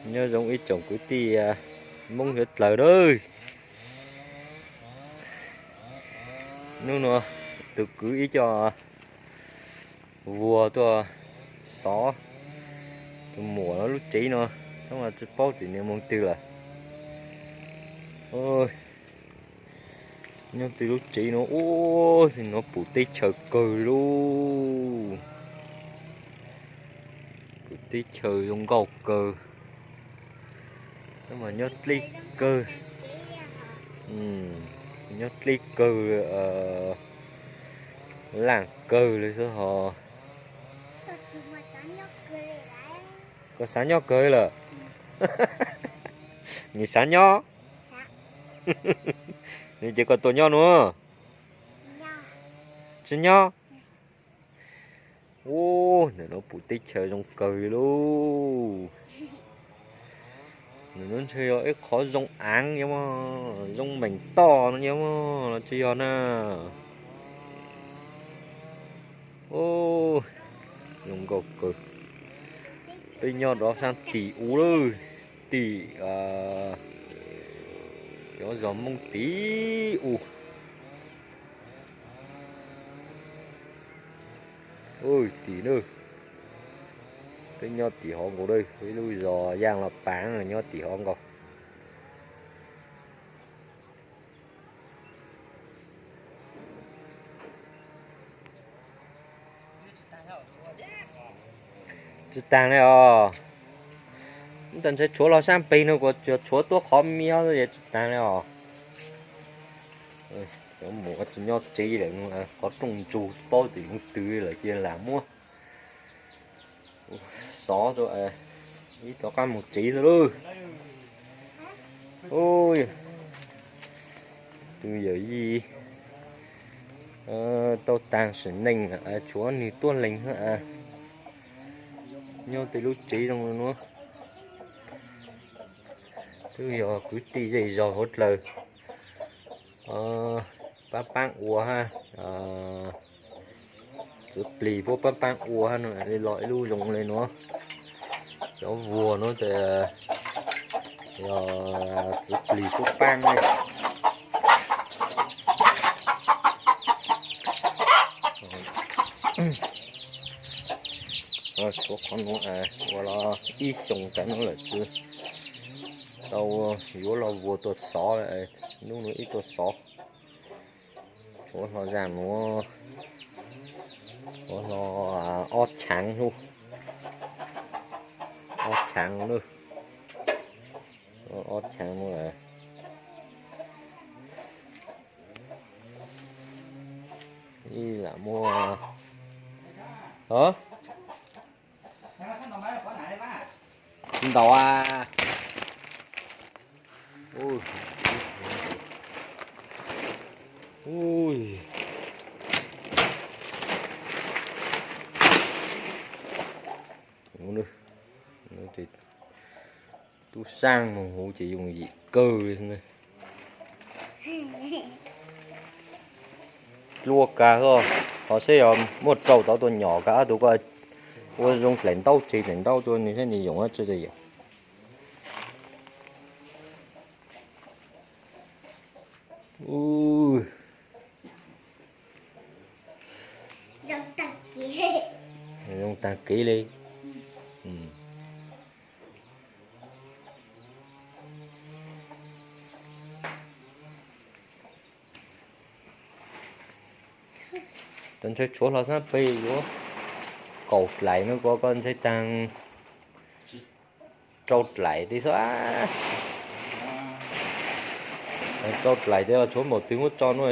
Nyob zoo ib tsoom kwv tij Hmoob suav dlawg nawb. Hnub no tus kwv ib co vuag tuaj xov tus muam no lub tsev no, tab mas tsis paub txim niam mus twg lawm. Nyob twg lub tsev no, ub, no pum teb chaws kawg li lauj. Pum teb chaws zoo nkauj kawg. Tab mas nyob dleb kawg. Nyob dleb kawg, laj kawg li xwb hos. Koj xav nyob kawg lawm? Nws xav nyob. Nws ces koj tuaj nyob no. Tsis nyob. Ub, ntawm no pum teb chaws zoo kawg li lauj. Ntawm no ntshe yog ib qhov zoo aav, zoo meem toj no los tsis yog na. Zoo nkauj kawg. Peb nyob rov saab tim u lawm, tim cov zos Hmoob tim u. Tim na, peb nyob tim hov nkaus, ib lub zos Yaaj Los Paav nyob tim hov nkaus. Tsis taag li os. Tab ntshe tshuav los saab peg no kuas tshuav tuab qhov miv es tsis taag li os. Mus tsis nyob tsev lawm, qhov rooj ntsug paub tim mus twg lawm cia lam muab xov rau ib rov qab mus tsev xwb lauj. Tus yawm yij tau taag sim neej, tshuav nwg tuab leeg nyob tej lub tsev zoo li nuav. Twb yog kwv tij zej zog hauv dlawg, paab paab ua hab, txiv plig puab paab paab ua hab, los ib lub zoo li nuav. Cov vuag nuav yog txiv plig puab paab ne. Tshuav qhov nuav ua los ib xyoos tas nuav lawm tsis tau yuav los vuag tuaj xov, nub nuav ib tuaj xov. Tshuav hlo zaaj nuav, tshuav hlo ob chaav lub, ob chaav lub, ob chaav lub. Ib lam muab ntaus a. Tub saab moog huv ces yooj yim kawg li. Dlua kag, ho seb yog muaj rau tau tua nyom kag ob tug ko ua zoo dlaim ntaub tseg dlaim ntaub rua nwg saib nwg yoom tsi yoom. Zoo taag kev li. Tau ntshe tshuav hlo xaab peg yuav kaum dlaim no ko, koj ntshe taag rau dlaim teb xwb. Rau dlaim teb los tshuav npaum twg muab tso nuav.